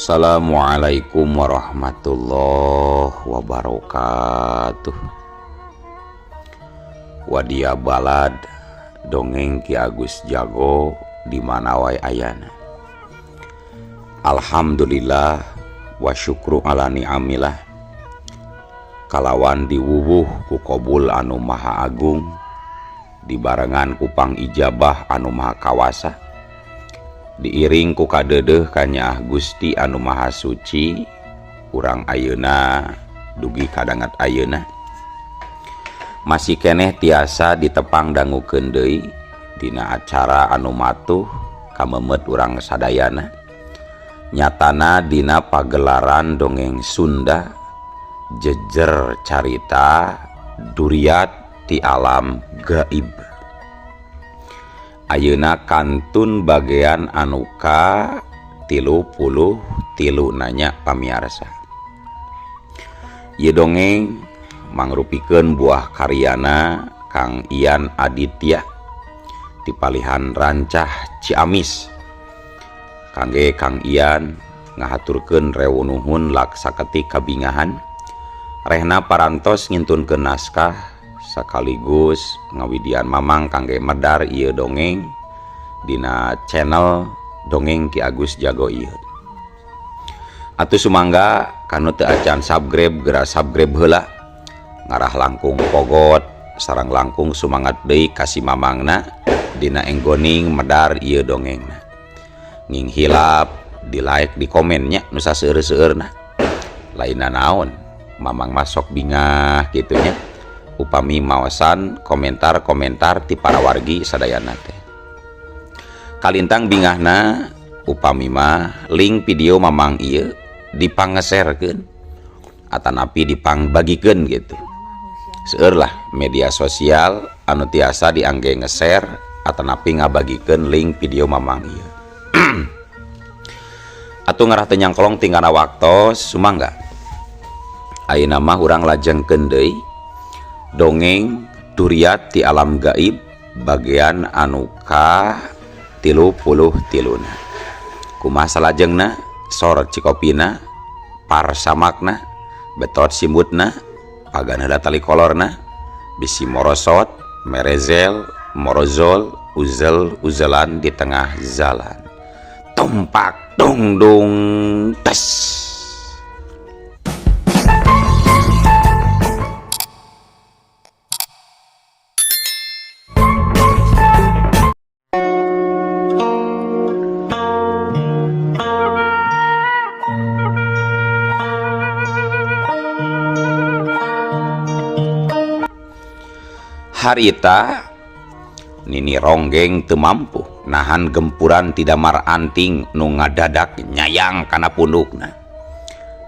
Assalamualaikum warahmatullahi wabarakatuh. Wadia balad dongeng Ki Agus Jago di mana wae ayana. Alhamdulillah wa syukru ala ni'amillah. Kalawan diwuwuh ku kobul anu maha agung, dibarengan ku pangijabah anu maha kawasa, diiring ku kadeudeih kanyaah Gusti anu maha suci, urang ayeuna dugi kadangat ayeuna masih keneh tiasa ditepang dangukeun deui dina acara anu matuh kamemet urang sadayana, nyatana dina pagelaran dongeng Sunda jejer carita duriat ti alam gaib. Ayeuna kantun bagian anu ka 33 nanya pamiarsa. Ieu dongeng mangrupikeun buah karyana Kang Ian Aditya di Palihan Rancah Ciamis. Kangge Kang Ian ngahaturkeun rewu nuhun laksaketik kabingahan rehna parantos ngintunkeun naskah sekaligus ngawidian mamang kangge medar ieu dongeng dina channel Dongeng Ki Agus Jago ieu. Atuh sumangga kanu teu acan subscribe geura subscribe heula, ngarah langkung pogot sareng langkung sumangat deui ka si mamangna dina enggoning medar ieu dongengna. Nging hilap di like di komennya nu saseueur-seueurna. Lainna naon mamang masok bingah kitu nya upami maosan komentar-komentar ti para wargi sadayana teh. Kalintang bingahna upami mah link video mamang ieu dipangeserkeun atanapi dipangbagikeun gitu. Seueur lah media sosial anu tiasa diangge ngeser atanapi ngabagikeun link video mamang ieu. Atuh ngarah teu nyangkolong tingkana waktos sumangga. Ayeuna mah urang lajengkeun deui dongeng duriat ti alam gaib bagian anu ka 33. Kumaha salajengna sor cikopina parsamakna betot simbutna pagan heula tali kolorna bisi morosot merezel morozol uzel uzelan di tengah jalan tumpak dungdung tes. Harita Nini Ronggeng teu mampu nahan gempuran ti Damar Anting nu ngadadak nyayang kana pundukna.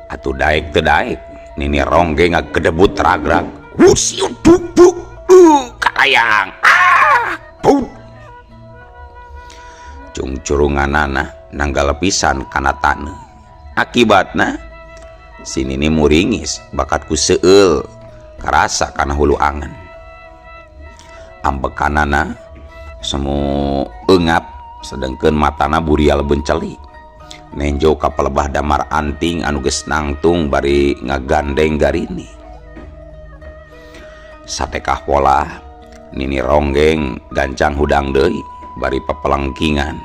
Atuh daek teu daek Nini Ronggeng ngagedebut ragrag. Wusiu duk duk kalayang. Ah, bud. Cungcurunganana nanggal pisan kana taneuh. Akibatna si Nini muringis bakat ku seueul karasa kana hulu angen. Ambekanana semu eungap sedengkeun matana burial benceli nenjo ka pelebah Damar Anting anu geus nangtung bari ngagandeng garini. Satekah pola Nini Ronggeng gancang hudang deui bari pepelengkingan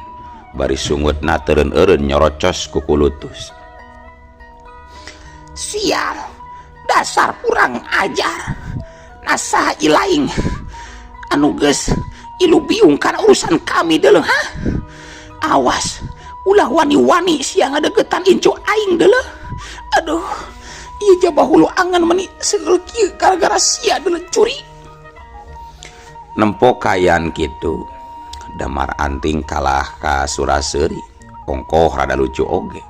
bari sungutna teureun-eureun nyorocos ku kulutus. Sial, dasar kurang ajar, nasaha ilaing anu geus ilu biung kana urusan kami deuleu ha. Awas ulah wani-wani sia ngadeukeutan incu aing deuleu. Aduh, ieu jabah hulu angan meni segeul kieu gara-gara sia deuleu curi. Nempo kayan kitu Damar Anting kalah ka suraseuri ongkoh rada lucu oge.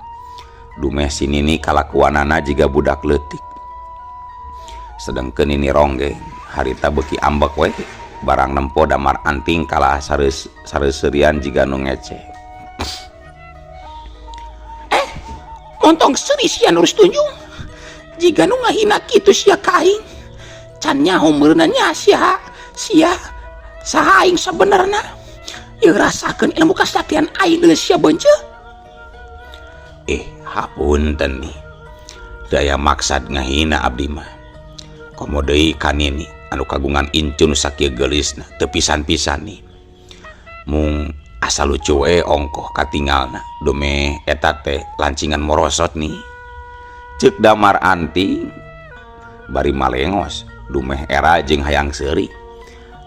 Dumeh si Nini kalakuanana jiga budak leutik. Sedengkeun Nini Ronggeng harita beuki ambek we barang nempo Damar Anting kalah sareuserian jiga nu ngece. Montong seuri sia nurus tunjung. Jiga nu ngahina kitu sia ka aing. Can nyaho meureunna nya sia, sia saha aing sabenerna. Ieu rasakeun ilmu kasaktian aing deui sia beunceuk. Hapunten nih, daya maksad ngahina abdi mah. Komo deui ka nini anu kagungan incun sakieu geulisna teu pisan-pisan nih. Mung asa lucu we ongkoh katingalna dumeh eta teh lancingan morosot nih. Ceuk Damar Anting bari malengos dumeh era jeung hayang seuri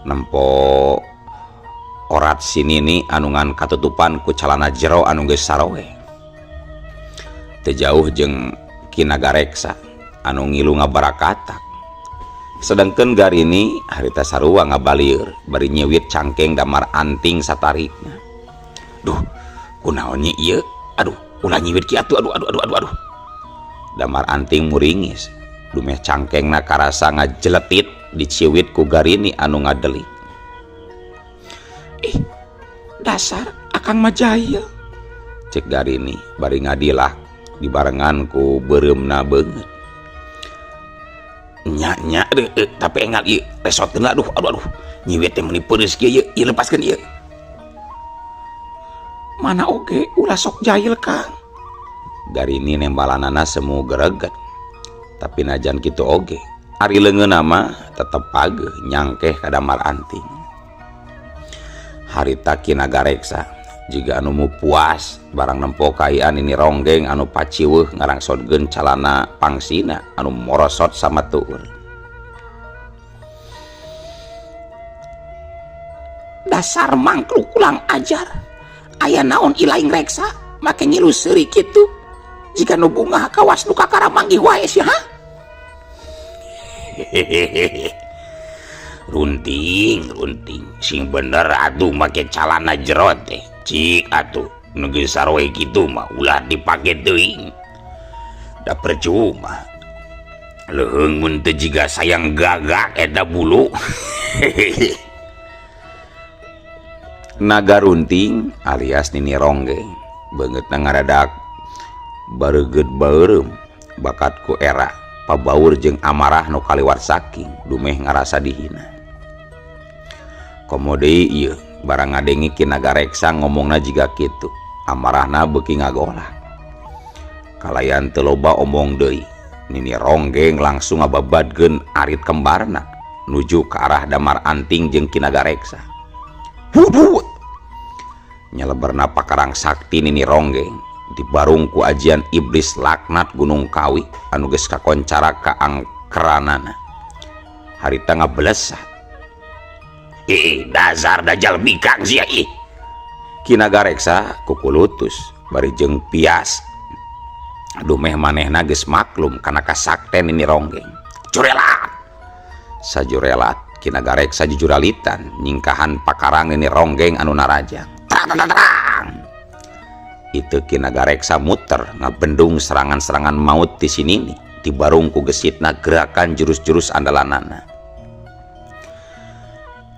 nempo orat si nini anu ngan katutupan ku calana jero anu geus sarowe. Teu jauh jeung Ki Nagareksa anu ngilu ngabarakatak. Sedangkeun Garini harita sarua ngabalieur bari nyiwit cangkeng Damar Anting satarikna. Duh, kunaon nya ieu? Aduh, ulah nyiwit kieu atuh, aduh aduh aduh aduh aduh. Damar Anting muringis, dumeh cangkengna karasa ngajeletit diciwit ku Garini anu ngadelik. Ih, dasar akang mah jahil. Cek Garini bari ngadilak dibarengan ku beureumna beungeut. Nya nya tapi engal ieu resotkeun aduh aduh aduh. Nyiwit teh meuni peureus kieu ieu, ieu lepaskeun ieu. Mana oge ulah sok jahil Kang. Garini nembalanana semu gereget. Tapi najan kitu oge, ari leungeunna mah tetep pageuh nyangkeh ka Damar Anting. Harita Ki Nagareksa jiga anu mu puas barang nempo kaayaan Nini Ronggeng anu paciweuh ngarangsodkeun calana pangsina anu morosot sama tuur. Dasar mangkluk ulang ajar. Aya naon ilaing reksa make ngilu seuri kitu. Jika nu bungah kawas nu kakara manggih wae sia ha? Hehehe. Runting, runting sing bener atuh make calana jero teh. Cik atuh nu geus saroe kitu mah ulah dipake teuing. Da percuma. Leuheung mun teu jiga sayang gagak eta bulu. Hehehe. Naga Runting alias Nini Ronggeng beungeutna ngaradak bareugeut beureum bakat ku era pabaur jeung amarah nu kaliwat saking dumeh ngarasa dihina. Komo deui ieu barang ngadengi Ki Nagareksa ngomongna jiga kitu, amarahna beuki ngagolak. Kalayan teu loba omong deui, Nini Ronggeng langsung ngababadkeun arit kembarna nuju ka arah Damar Anting jeung Ki Nagareksa. Hudut! Nyeleberna pakarang sakti Nini Ronggeng dibarung ku ajian iblis laknat Gunung Kawi anu geus kakoncara ka angkeranana. Harita ngablesat. Ih, dasar dajal bikang sia ih. Ki Nagareksa kukulutus bari jeung pias. Dumeh manehna geus maklum kana kasakten Nini Ronggeng. Jurelat. Sajurelat Ki Nagareksa jujuralitan nyingkahan pakarang Nini Ronggeng anu narajang. Terang, terang, terang. Itu Ki Nagareksa muter ngabendung serangan-serangan maut di sini nih dibarung ku gesitna gerakan jurus-jurus andalanana.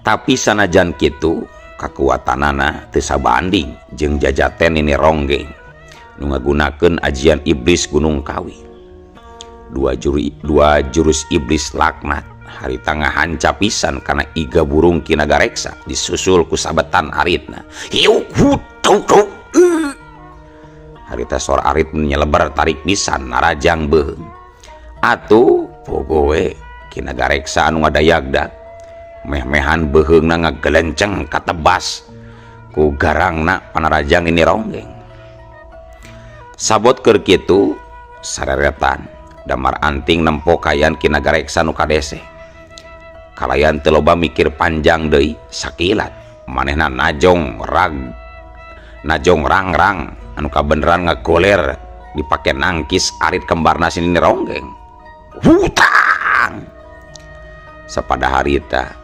Tapi sanajan kitu kakuatanana teu sabanding jeung jajaten Nini Ronggeng nu ngagunakeun ajian iblis Gunung Kawi. Dua jurus iblis laknat harita ngahanca pisan kana iga burung Ki Nagareksa disusul ku sabetan aritna. Hiuk hut tuk tuk. Harita sor arit nyelebar tarik pisan narajang beuheung. Atuh pogo we Ki Nagareksa anu ngadayagdag meh-mehan beuheungna ngagelenceng katebas ku garangna panarajang Nini Ronggeng. Sabot keur kitu sareretan Damar Anting nempo kayan Ki Nagareksa nu kadeseh. Kalayan teu loba mikir panjang deui sakilat manehna najong rag najong rang-rang anu kabeneran ngagoler dipake nangkis arit kembarna si Nini Ronggeng. Hutang. Sapada harita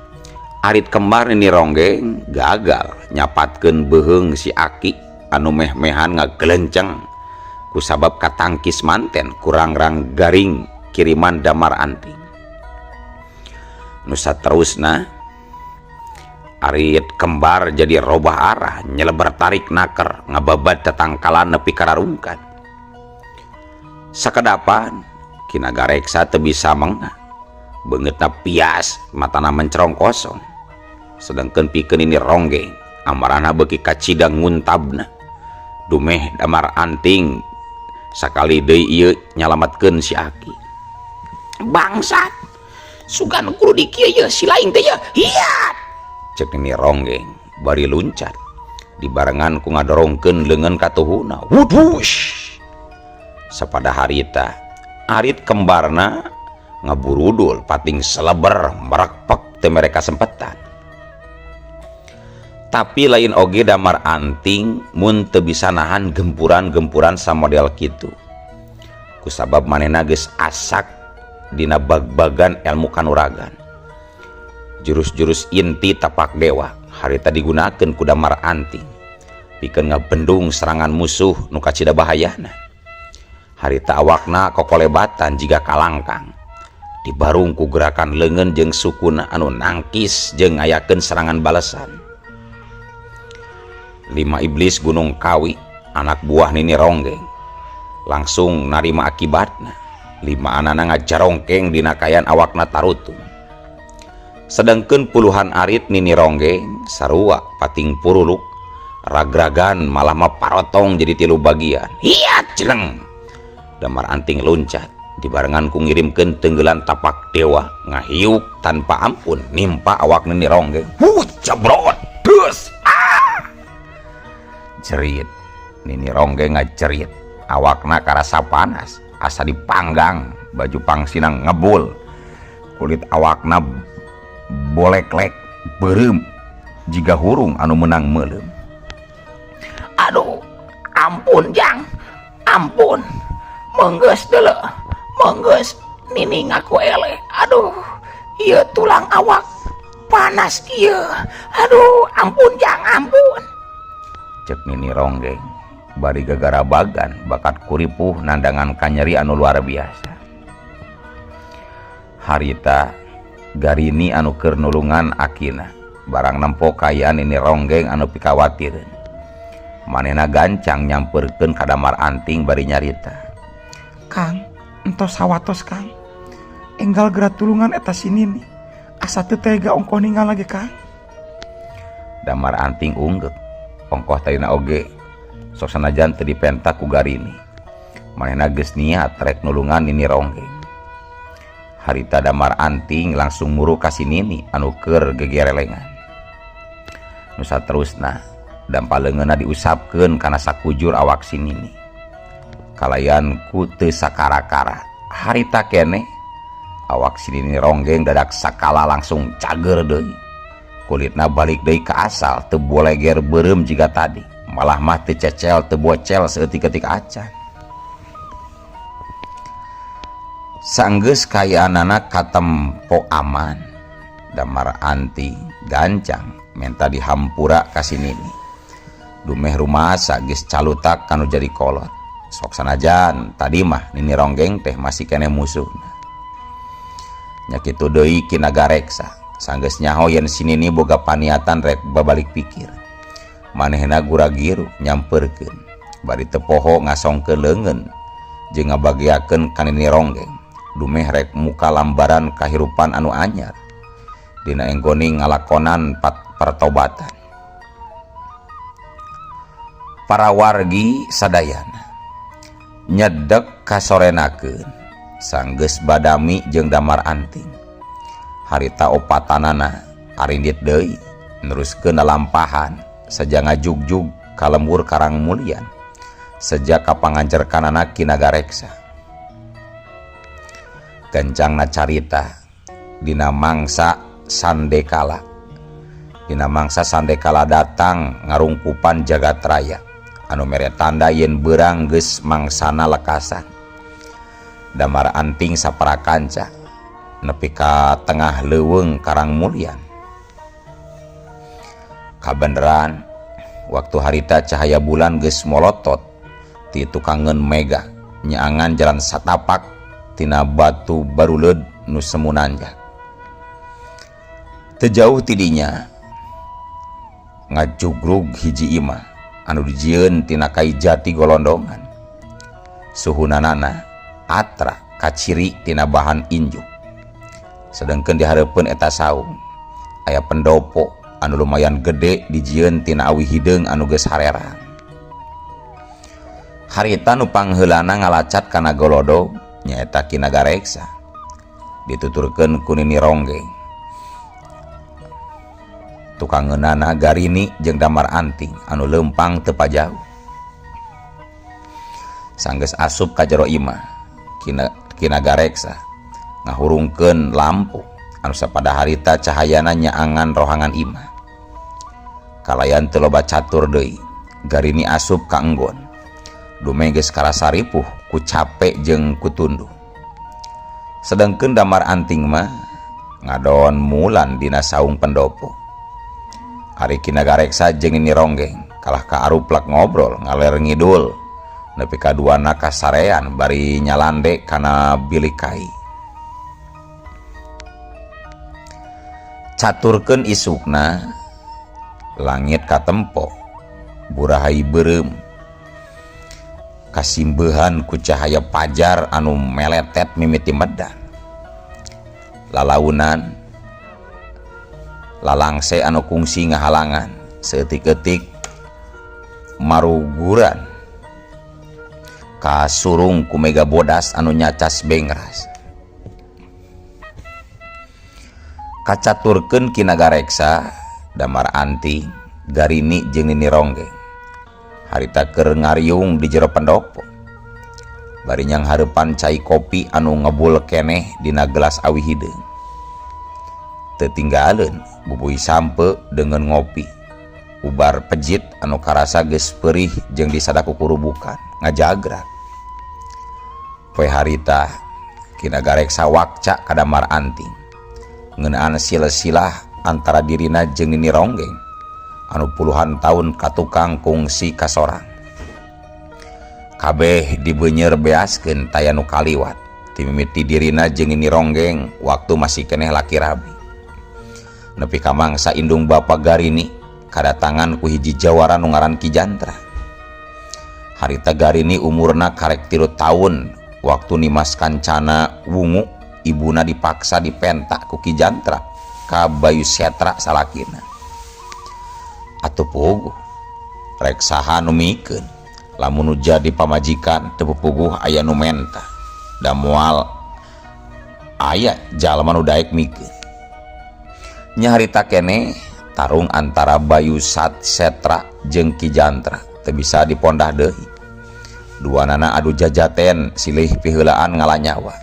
arit kembar Nini Ronggeng gagal nyapatkeun beuheung si aki anu meh-mehan ngagelenceng kusabab katangkis manten kurang-rang garing kiriman Damar Anting. Nu saterusna arit kembar jadi robah arah nyelebar tarik naker ngababad tetangkalan nepi kararungkat. Sakedapan Ki Nagareksa teu bisa mengah, beungeutna pias matana mencerong kosong. Sedangkeun pikeun Nini Ronggeng amarahna beuki kacida nguntabna. Dumeh Damar Anting Sakali deui ieu nyalametkeun si Aki. Bangsat, sugan kudu di kieu ye si laing teh ye. Hiat. Cek Nini Ronggeng bari luncat dibarengan ku ngadorongkeun leungeun ka tuhuna. Wudush. Sapada harita arit kembarna ngaburudul pating seleber merekpek teu mere kasempetan. Tapi lain oge Damar Anting mun teu bisa nahan gempuran-gempuran samodel kitu. Kusabab manehna geus asak dina bag-bagan ilmu kanuragan. Jurus-jurus inti tapak dewa harita digunakeun ku Damar Anting pikeun ngabendung serangan musuh nu kacida bahayana. Harita awakna kokolebatan jiga kalangkang dibarung ku gerakan leungeun jeung sukuna anu nangkis jeung ngayakeun serangan balasan. 5 iblis Gunung Kawi anak buah Nini Ronggeng langsung narima akibatna. 5 anana ngajarongkeng dina kayan awakna tarutung. Sedangkeun puluhan arit Nini Ronggeng sarua pating puruluk ragragan malah mah parotong jadi 3 bagian. Hiat jeleng. Damar Anting luncat dibarengan ku ngirimkeun tenggelan tapak dewa ngahiuk tanpa ampun nimpa awak Nini Ronggeng. Wuh, jebrot. Dus. Ah! Jerit. Nini Ronggeng ngajerit. Awakna karasa panas, asa dipanggang, baju pangsinang ngebul. Kulit awakna boleklek beureum jiga hurung anu meunang meuleum. Aduh, ampun jang, ampun. Menggeus deuleu, menggeus Nini ngaku eleh. Aduh, ieu tulang awak panas ieu. Aduh, ampun jang, ampun. Cek Nini Ronggeng bari gagarabagan bakat kuripuh nandangan kanyeri anu luar biasa. Harita Garini anu keur nulungan akina barang nempo kaayaan Nini Ronggeng anu pikawatireun. Manehna gancang nyamperkeun ka Damar Anting bari nyarita. Kang, entos hawatos Kang. Enggal geura tulungan eta si Nini. Asa teu tega ongkoh ninggal lagi Kang. Damar Anting unggeuk. Ongkoh tadina oge sok sanajan teu dipentak ku Garini. Manehna geus niat rek nulungan Nini Ronggeng. Harita Damar Anting langsung muru ka si Nini anu keur gegerelengan. Nu saterusna dampa leungeunna diusapkeun kana sakujur awak si Nini. Kalayan ku teu sakara-kara. Harita keneh awak si Nini Ronggeng dadak sakala langsung cager deui. Kulitna balik deui ka asal teu boleger beureum jiga tadi. Malah mah teu cecel teu bocel saeutik-eutik acan. Sanggeus kayaanana katempo aman. Damar Anting gancang menta dihampura ka si Nini. Dumeh rumasa geus calutak kanu jadi kolot. Sok sanajan tadi mah Nini Ronggeng teh masih keneh musuhna. Nya kitu deui Ki Nagareksa. Sanggeus nyaho yen si Nini boga paniatan rek babalik pikir. Manehna gura-giru nyamperkeun bari teu poho ngasongkeun leungeun jeung ngabageakeun ka Nini Ronggeng. Dumeh rek muka lambaran kahirupan anu anyar dina enggoni ngalakonan pertobatan. Para wargi sadayana nyedek kasorenakeun sanggeus badami jeung Damar Anting. Harita opatanana arindit deui neruskeun lalampahan saja ngajugjug ka lembur Karang Mulyan sejak kapangancerkanana Ki Nagareksa. Gancangna carita dina mangsa sandekala. Dina mangsa sandekala datang ngarungkupan jagat raya anu mere tanda yen beurang geus mangsana lekasan. Damar Anting saparakanca nepi ka tengah leuweung Karang Mulyan. Kabeneran waktu harita cahaya bulan geus molotot ti tukangeun mega nyaangan jalan satapak tina batu baruleud nu semu nanjak. Teu jauh tidinya ngajugrug hiji imah anu dijieun tina kai jati golondongan. Suhunanana atra kaciri tina bahan injuk. Sedengkeun dihareupeun eta saung aya pendopo anu lumayan gede dijieun tina awi hideung anu geus harerang. Harita nu pangheulana ngalacat kana golodog nyaeta Ki Nagareksa. Dituturkeun ku Nini Ronggeng. Tukangeunana Garini jeung Damar Anting anu leumpang teu pajauh. Sanggeus asup ka jero imah, Ki Nagareksa ngahurungkeun lampu anu sapada harita cahayana nyaangan rohangan imah. Kalayan teu loba catur deui, Garini asup ka enggon. Dume geus karasa ripuh ku cape jeung ku tunduh. Sedengkeun Damar Anting mah ngadon mulan dina saung pendopo. Ari Ki Nagareksa jeung Nini Ronggeng kalah ka aruplek ngobrol ngaler ngidul nepi ka duana kasarean bari nyalande kana bilik kai. Caturkeun isukna langit katempo burahai beureum kasimbehan ku cahaya pajar anu meletet mimiti medar. Lalaunan lalangse anu kungsi ngahalangan saeutik-eutik maruguran kasurung ku mega bodas anu nyacas bengras. Kacaturkeun Ki Nagareksa, Damar Anting, Garini jeung Nini Ronggeng harita keur ngariung di jero pendopo. Bari nyanghareupan cai kopi anu ngebul keneh dina gelas awi hideung. Teu tinggaleun bubui sampe deungeun ngopi. Ubar pejit anu karasa geus peurih jeung disadaku kurubukan ngajagrak. Poe harita Ki Nagareksa wakca ka Damar Anting ngeunaan silsilah antara dirina jeung Nini Ronggeng anu puluhan tahun katukang kungsi kasorang. Kabeh dibeunyer beaskeun taya nu kaliwat timimiti dirina jeung Nini Ronggeng waktu masih keneh laki rabi. Nepi ka mangsa indung bapa Garini kadatangan ku hiji jawara nu ngaran Ki Jantra. Harita Garini umurna karek 3 tahun waktu Nimas Kancana wungu ibuna dipaksa dipentak ku Ki Jantra ka Bayu Setra salakina. Atuh puguh rek saha nu mikeun lamun nu jadi pamajikan teu puguh aya nu menta da moal aya jalma nu daek mikeun. Nya harita keneh tarung antara Bayu Sat Setra jeung Ki Jantra teu bisa dipondah deui. Duanana adu jajaten silih piheulaan ngalanyawa.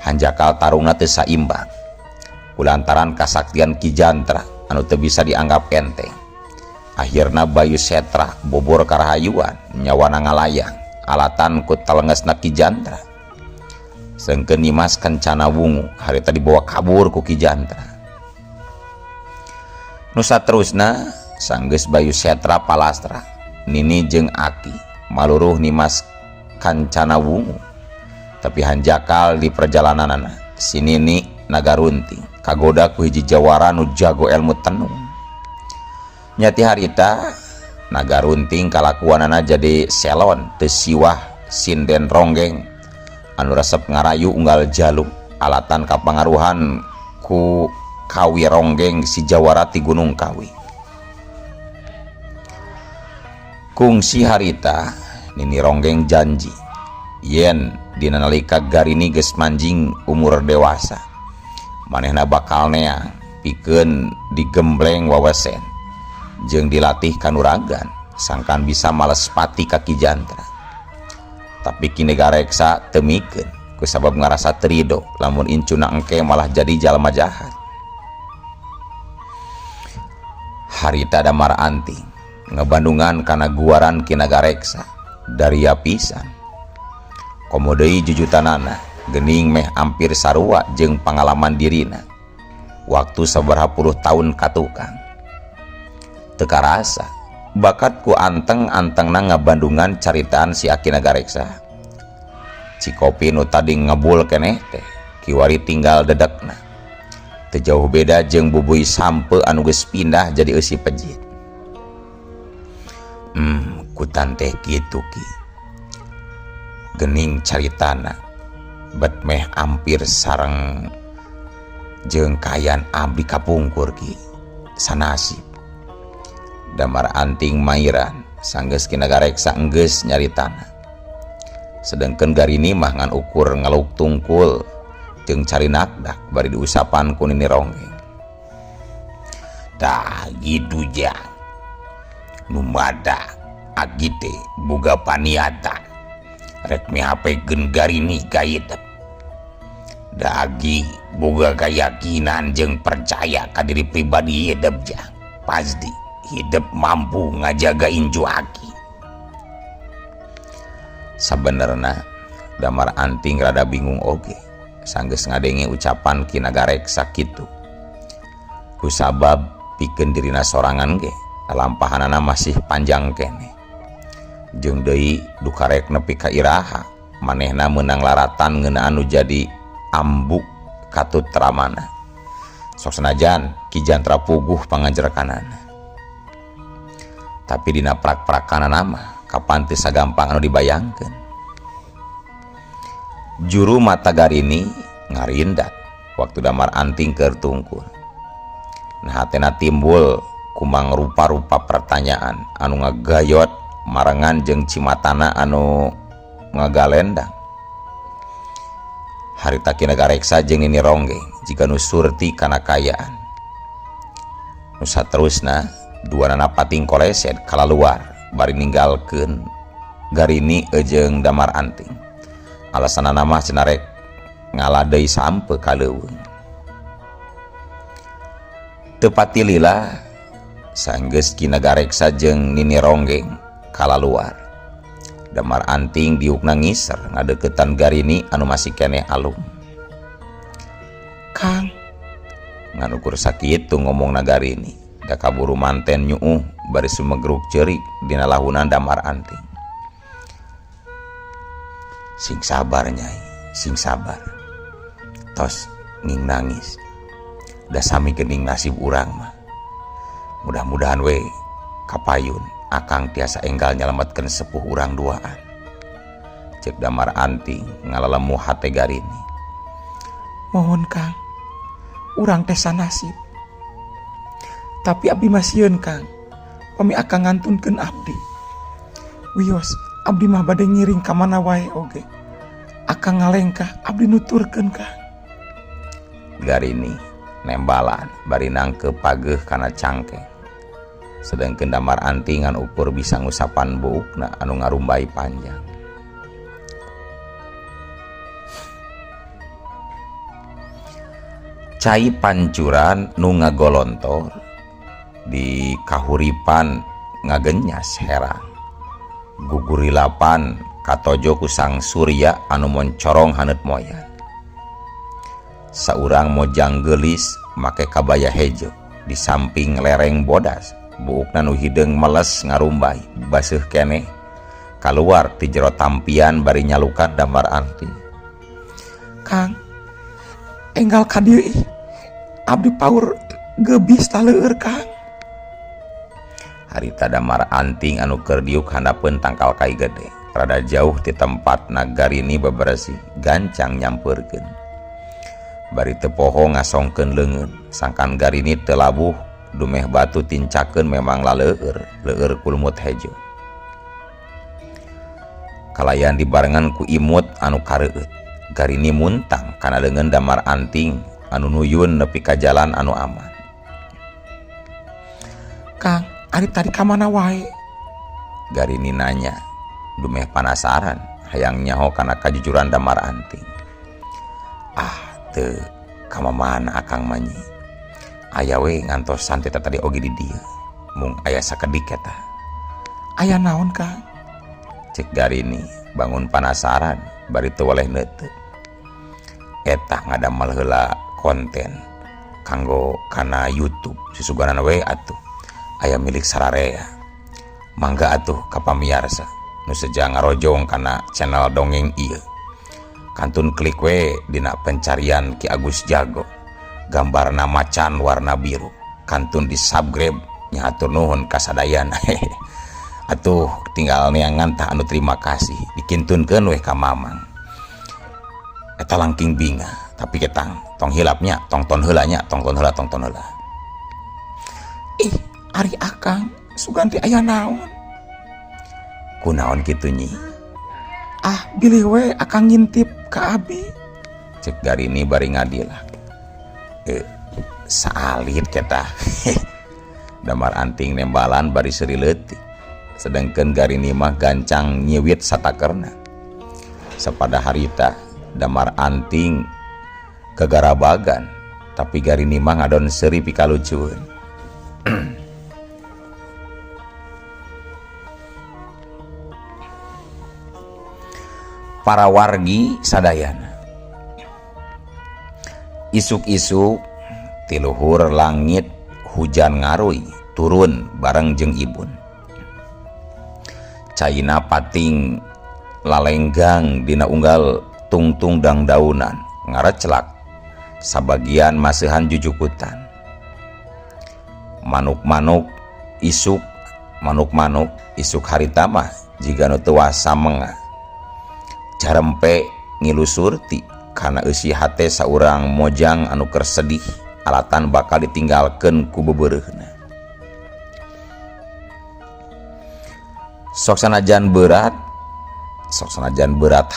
Hanjakal tarungna teu saimbang kulantaran kasaktian Ki Jantra anu teu bisa dianggap enteng. Akhirna Bayu Setra bobor karahayuan nyawana ngalayang alatan ku telengesna Ki Jantra. Sengkeun Nimas Kencana wungu harita dibawa kabur ku Ki Jantra. Nu saterusna sanggeus Bayu Setra palastra Nini jeung Aki maluruh Nimas Kancana wungu. Tapi hanjakal di perjalananana si Nini nagarunting kagoda ku hiji jawara nu jago ilmu tenung. Nyati harita nagarunting kalakuanana jadi selon teu siwah sinden ronggeng anu resep ngarayu unggal jalu alatan kapangaruhan ku Kawi Ronggeng si jawara ti Gunung Kawi. Kungsi harita Nini Ronggeng janji yen dina nalika Garini geus manjing umur dewasa manehna bakal neang pikeun digembleng wawesen jeung dilatih kanuragan sangkan bisa males pati ka Ki Jantra. Tapi Ki Nagareksa teu mikeun kusabab ngarasa terido lamun incuna engke malah jadi jalma jahat. Harita Damar Anting ngebandungan kana guaran Ki Nagareksa daria pisan. Komo deui jujutanana gening meh ampir sarua jeung pangalaman dirina waktu sabaraha puluh tahun katukang. Teu karasa bakat ku anteng-antengna ngabandungan caritaan si Aki Nagareksa. Cikopi nu tadi ngebul keneh teh kiwari tinggal dedekna. Teu jauh beda jeung bubui sampe anu geus pindah jadi eusi pejit. Kutan teh kitu ki. Gening caritana bet meh ampir sareng jeung kayan abdi kapungkur ki sanasib. Damar Anting mairan Sanggeus Ki Nagareksa enggeus nyaritana. Sedengkeun Garini mah ngan ukur ngaluk tungkul jeung cari nakdak bari diusapan ku Nini Ronggeng. Tah gitu jang. Nu matak Agi teh boga paniatan rek mihapekeun Garini ka Idep. Da Agi boga keyakinan jeung percaya ka diri pribadi Idep jang. Pasti Idep mampu ngajaga incu Aki. Sabenerna Damar Anting rada bingung oge sanggeus ngadenge ucapan Ki Nagareksa kitu. Kusabab pikeun dirina sorangan ge lampahanana masih panjang keneh. Jeung deui duka rek nepi ka iraha manehna meunang laratan ngeunaan nu jadi ambu katut ramana. Sok senajan Ki Jantra puguh pangajerkanana. Tapi dina prak-prakanana mah kapan teu sagampang anu dibayangkeun. Juru mata Garini ngarindat waktu Damar Anting keur tungkur. Nah hatena timbul kumang rupa-rupa pertanyaan anu ngagayot marengan jeung cimatana anu ngagalendang. Harita Ki Nagareksa jeung Nini Ronggeng jiga nu surti kana kayaan. Nu saterusna duanana pating koleset kalaluar bari ninggalkeun Garini jeung Damar Anting. Alasanana mah cenah rek ngala deui sampe ka leuweung. Teu patilila sanggeus Ki Nagareksa jeung Nini Ronggeng kalaluar. Damar Anting diukna ngiser ngadeukeutan Garini anu masih keneh alum. Kang, ngan ukur sakitu ngomongna Garini, da kaburu manten nyuuh bari sumegruk ceurik dina lahunan Damar Anting. Sing sabar nyai, sing sabar. Tos ning nangis. Da sami geuning nasib urang mah. Mudah-mudahan we kapayun akang tiasa enggal nyalametkeun sepuh urang duaan. Cek Damar Anting ngalalemu hate Garini. Mohon Kang, urang teh sanasib. Tapi abdi mah sieun Kang, pami akang ngantunkeun abdi. Wios, abdi mah bade ngiring ka mana wae oge. Akang ngalengkah, abdi nuturkeun Kang. Garini nembalan bari nangkeup pageuh kana cangkeng. Sedengkeun Damar Anting ngan ukur bisa ngusapan buukna anu ngarumbay panjang. Cai pancuran nu ngagolontor di kahuripan ngagenyas herang. Gugurilapan katojo ku sang surya anu moncorong haneut moyan. Saurang mojang geulis make kabaya hejo di samping lereng bodas, buukna nu hideung meles ngarumbay baseuh keneh kaluar ti jero tampian bari nyalukan Damar Anting. Kang, enggal ka dieu ih. Abdi paur gebis taleueur Kang. Harita Damar Anting anu keur diuk handapeun tangkal kai gede, rada jauh ti tempat Nagarini beberesih, gancang nyampeurkeun. Bari teu poho ngasongkeun leungeun, sangkan Garini teu labuh dumeh batu tincakeun memang laleueur, leueur kulumut hejo. Kalayan dibarengan ku imut anu kareueut, Garini muntang kana leungeun Damar Anting anu nuyun nepi ka jalan anu aman. Kang, ari tadi ka mana wae? Garini nanya, dumeh panasaran, hayang nyaho kana kajujuran Damar Anting. Ah, teu ka mamana akang mah nyi. Aya we ngantosan teh tadi oge di dieu. Mung aya sakedik eta. Aya naon, Kang? Cek Garini bangun panasaran bari teu weleh neuteuk. Eta ngadamel heula konten kanggo kana YouTube susuganan we atuh. Aya milik sararea. Mangga atuh ka pamiarsa nu seja ngarojong kana channel dongeng ieu. Kantun klik we dina pencarian Ki Agus Jago. Gambarna macan warna biru. Kantun di subscribe nya hatur nuhun kasadayana. Atuh tinggal neangan tah anu terima kasih dikintunkeun we ka Mamang. Eta langking binga tapi ketang tong hilapnya tongton heula nya tongton heula tongton heula. Ih, ari akang sugan teh aya naon? Kunaon kitu Nyi? Ah, bilih we akang ngintip ka abi. Cek Garini bari ngadilak. Saalit kita. Damar Anting nembalan bari seuri leutik. Sedangkan Garini mah gancang nyiwit satakerna. Sapada harita Damar Anting kegarabagan, tapi Garini mah ngadon seuri pikalucueun. Para wargi sadayana, isuk-isuk tiluhur langit hujan ngaruy turun bareng jeung ibun. Caina pating lalenggang dina unggal tungtung dangdaunan ngarecelak sabagian masihan jujukutan. Manuk-manuk isuk manuk-manuk isuk harita mah jiga nu teu wasa mengah. Carempe ngilu surti kana eusi hate saurang mojang anu keur sedih alatan bakal ditinggalkeun ku bebereuhna. Sok sanajan berat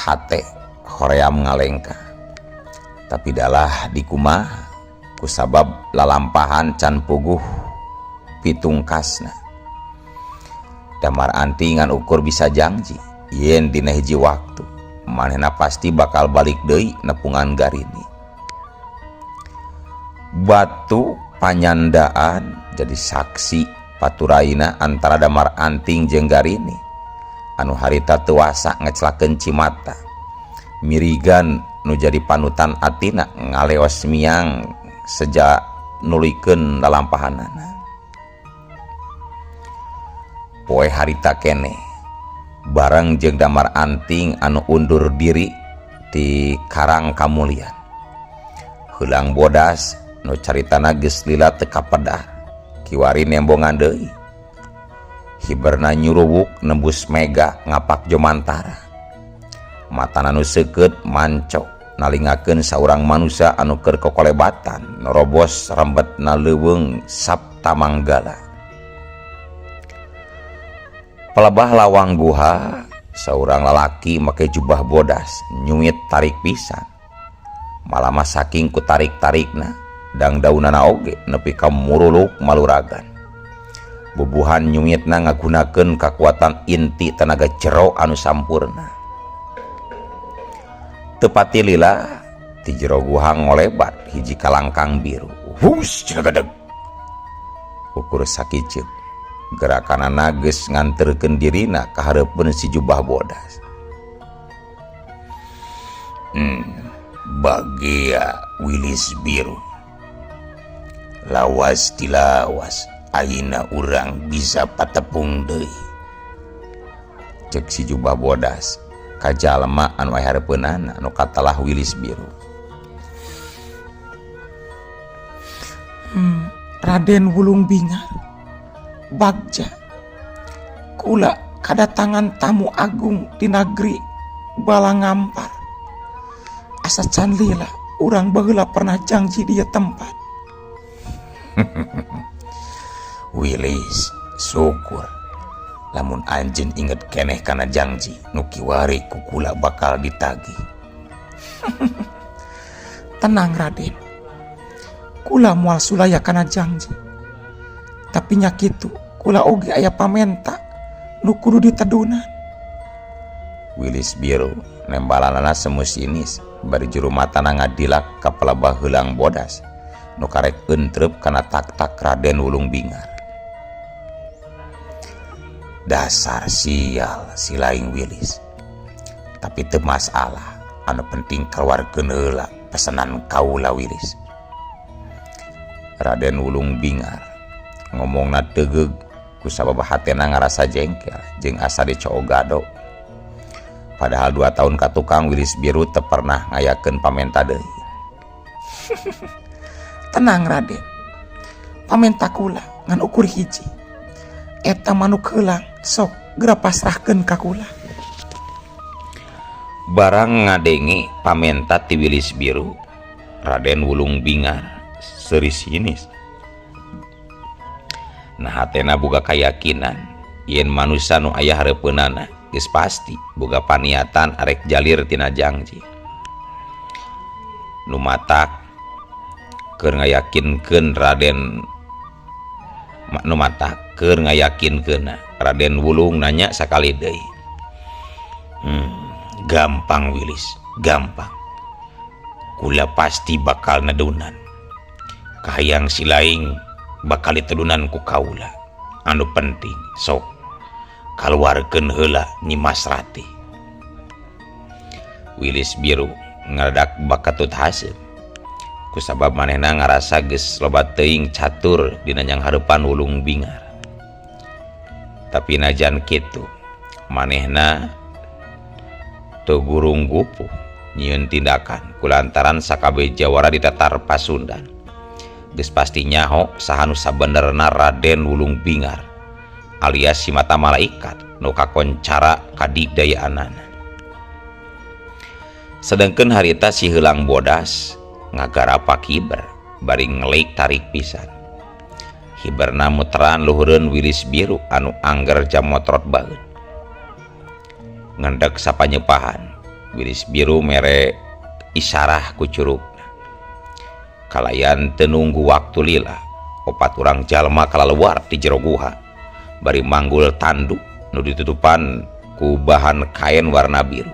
hate hoream ngalengkah. Tapi dalah dikumaha kusabab lalampahan can puguh pitungkasna. Damar Anting ngan ukur bisa janji yen dina hiji waktu manehna pasti bakal balik deui nepungan Garini. Batu panyandaan jadi saksi paturaina antara Damar Anting jeung Garini anu harita teu wasa ngecelakeun cimata. Mirigan nu jadi panutan atina ngaleos miang seja nuluykeun lalampahanana. Poe harita keneh bareng jeung Damar Anting anu undur diri ti Karang Kamulian. Heulang bodas nu caritana geus lila teu kapedar, kiwari nembongan deui. Hiberna nyuruwuk nembus mega ngapak jomantara. Matana nu seukeut mancok nalingakeun saurang manusia anu keur kokolebatan nerobos rembetna leuweung Saptamanggala. Pelebah lawang guha saurang lalaki make jubah bodas nyuit tarik pisan. Malama saking ku tarik-tarikna dang daunana oge nepi ka muruluk maluragan. Bubuhan nyuitna ngagunakeun kakuatan inti tenaga jero anu sampurna. Tepati lila ti jero guha ngolebat hiji kalangkang biru. Hus cenah. Ukur sakiceuk gerakanana geus nganterkeun dirina ka hareupeun si jubah bodas. Bagia Wilis biru. Lawas tilawas ayeuna urang bisa patepung deui. Cek si jubah bodas ka jalma anu aya hareupeunana anu katalah Wilis biru. Raden Wulung Bingar bagja kula kadatangan tamu agung di negeri Balangampar. Asa can lila urang baheula pernah janji dia tempat. Wilis syukur lamun anjeun inget keneh kana janji nu kiwari ku kula bakal ditagih. Tenang Raden, kula moal sulaya kana janji. Tapi nya kitu kula oge aya pamenta nu kudu ditedunan. Wilis biru nembalanana semu sinis bari juru matana ngadilak ka pelebah heulang bodas nu karek entrep kana tak-tak Raden Wulung Bingar. Dasar sial si laing Wilis. Tapi teu masalah, anu penting kaluarkeun heula pesenan kaula Wilis. Raden Wulung Bingar ngomongna tegeug kusabab hatena ngarasa jengkel jeung asa dicoogado. Padahal 2 tahun ka tukang Wilis biru teu pernah ngayakeun pamenta deui. Tenang Raden, pamenta kula ngan ukur hiji. Eta manuk heulang sok geura pasrahkeun ka kula. Barang ngadenge pamenta ti Wilis biru, Raden Wulung Bingar seuri sinis. Nah hatena boga kayakinan yen manusa nu aya hareupeunana Geus pasti boga paniatan arek jalir tina jangji. Nu matak keur ngayakinkeun Raden nu matak keur ngayakinkeun Raden Wulung nanya sakali deui. Gampang Wilis, gampang. Kula pasti bakal nedunan. Kahayang silaing bakal ditedunan ku kaula. Anu penting sok kaluarkeun heula Nyimas Ratih. Wilis Biru ngaradak bakatut haseum. Kusabab manehna ngarasa geus loba teuing catur dina nyanghareupan Wulung Bingar. Tapi najan kitu manehna teu gurung gupuh nyieun tindakan kulantaran sakabeh jawara di tatar Pasundan. Geus pasti nyaho saha nu sabenerna Raden Wulung Bingar alias si mata malaikat nu kakoncara kadigdayaanana. Sedengkeun harita si heulang bodas ngagarapa kiber bari ngelik tarik pisan. Hiberna muteran luhureun Wilis Biru anu angger jamotrot baeun. Ngendek sapanyepahan Wilis Biru mere isarah ku curugna. Kalayan teu nunggu waktu lila, opat urang jalma kalaluar ti jero guha bari manggul tanduk nu ditutupan ku bahan kain warna biru.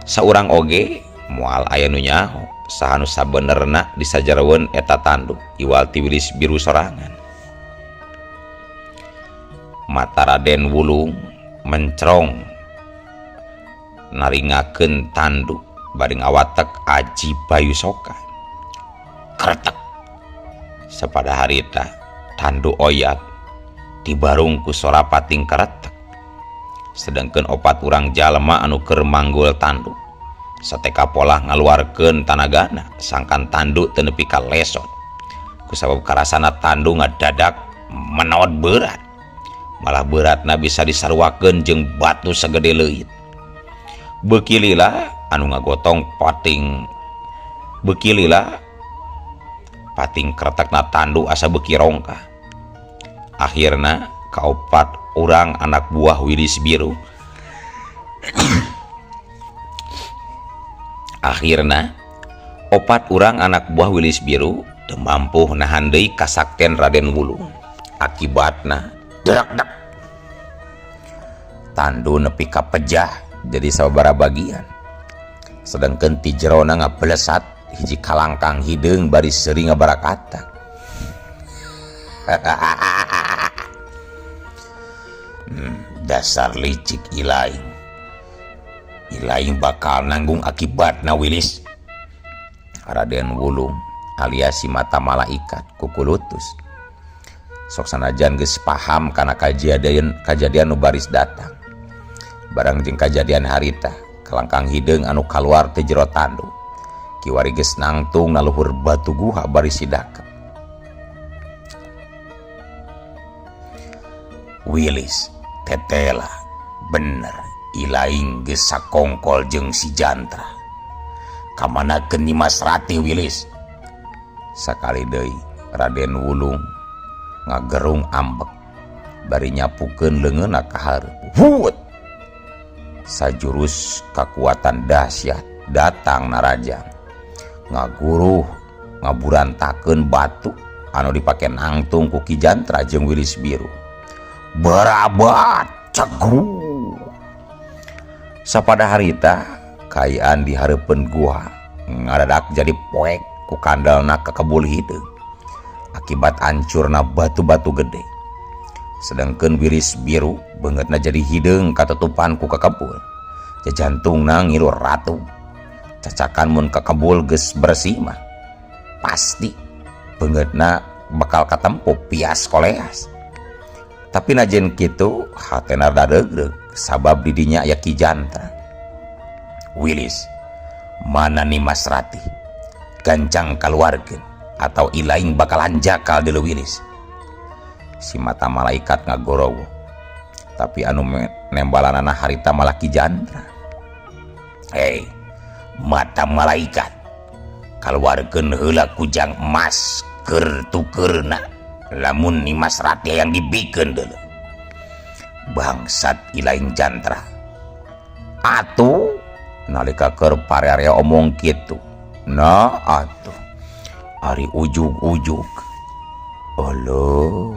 Saurang oge moal aya nu nyaho saha nu sabenerna disajareun eta tanduk iwal ti Wilis Biru sorangan. Mata Raden Wulung mencrong naringakeun tanduk bari ngawatek aji Bayu Soka. Kretek sapada harita tanduk oyag dibarung ku sora pating kretek. Sedengkeun opat urang jalma anu keur manggul tanduk sateka polah ngaluarkeun tanagana sangkan tanduk teu nepi ka lesot. Kusabab karasana tanduk ngadadak menod berat, malah beratna bisa disaruakeun jeung batu sagede leuit. Beuki lila anu ngagotong pating beuki lila pating kretekna tanduk asa beuki rongkah. Akhirna kaopat urang anak buah Wilis Biru akhirna opat urang anak buah Wilis Biru teu mampu nahan deui kasakten Raden Wulung. Akibatna dek-dek tandu nepi ka pejah jadi sababaraha bagian. Sedengkeun ti jerona ngablesat hiji kalangkang hideung bari seuri ngabarakatak. Dasar licik ilaing. Ilaing bakal nanggung akibatna Wilis. Raden Wulung alias si mata malaikat kukulutus. Sok sanajan geus paham kana kajadian nu baris datang. Barang jeung kajadian harita, kalangkang hideung anu kaluar ti jero tanduk. Kiwari geus nangtung na luhur batu guha bari sidakep. Wilis tetela bener ilaing geus sakongkol jeung si Jantra. Kamanakeun Nyimas Ratih Wilis? Sakali deui Raden Wulung ngagerung ambek bari nyapukeun leungeunna ka hareup. Huut! Sajurus kakuatan dahsyat datang narajang. Ngaguruh ngaburantakeun batu anu dipake nangtung ku Ki Jantra jeung Wilis Biru. Berabat cegu. Sapada harita kaayaan di hareupeun guha ngadadak jadi poek ku kandalna kakebul hideung akibat ancurna batu-batu gede. Sedengkeun Wilis Biru beungeutna jadi hideung katutupan ku kakebul. Jajantungna ngilu ratu. Cacakan mun kakebul geus bersih mah pasti beungeutna bakal katempo pias koleas. Tapi najen kitu hatena rada regreg sabab didinya aya Ki Jantra. Wilis, mana Nyimas Ratih? Gancang kaluarkeun atau ilaing bakal hanjakal deuleu Wilis. Si mata malaikat ngagorowo. Tapi anu nembalanana harita malah Ki Jantra. Hei, mata malaikat, kaluarkeun heula kujang emas keur tukeurna lamun Nyimas Ratih yang dibikeun deuleu. Bangsat Ilaing Jantra. Atuh nalika keur parearea omong kitu. Nah atuh ari ujug-ujug. Euleuh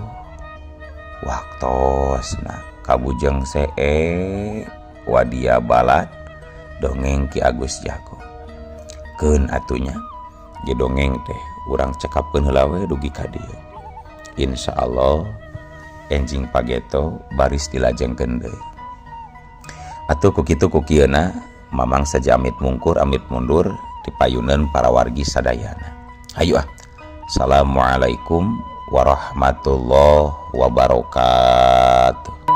waktosna Kabujeng see wadia balad dongeng Ki Agus Jago. Keun atuh nya ge dongeng teh urang cekapkeun heula we dugi ka dieu. Insyaallah enjing pageto baris dilajengkeun deui. Atuh ku kitu ku kieuna Mamang saja amit mungkur amit mundur dipayuneun para wargi sadayana. Hayu ah. Assalamualaikum warahmatullahi wabarakatuh.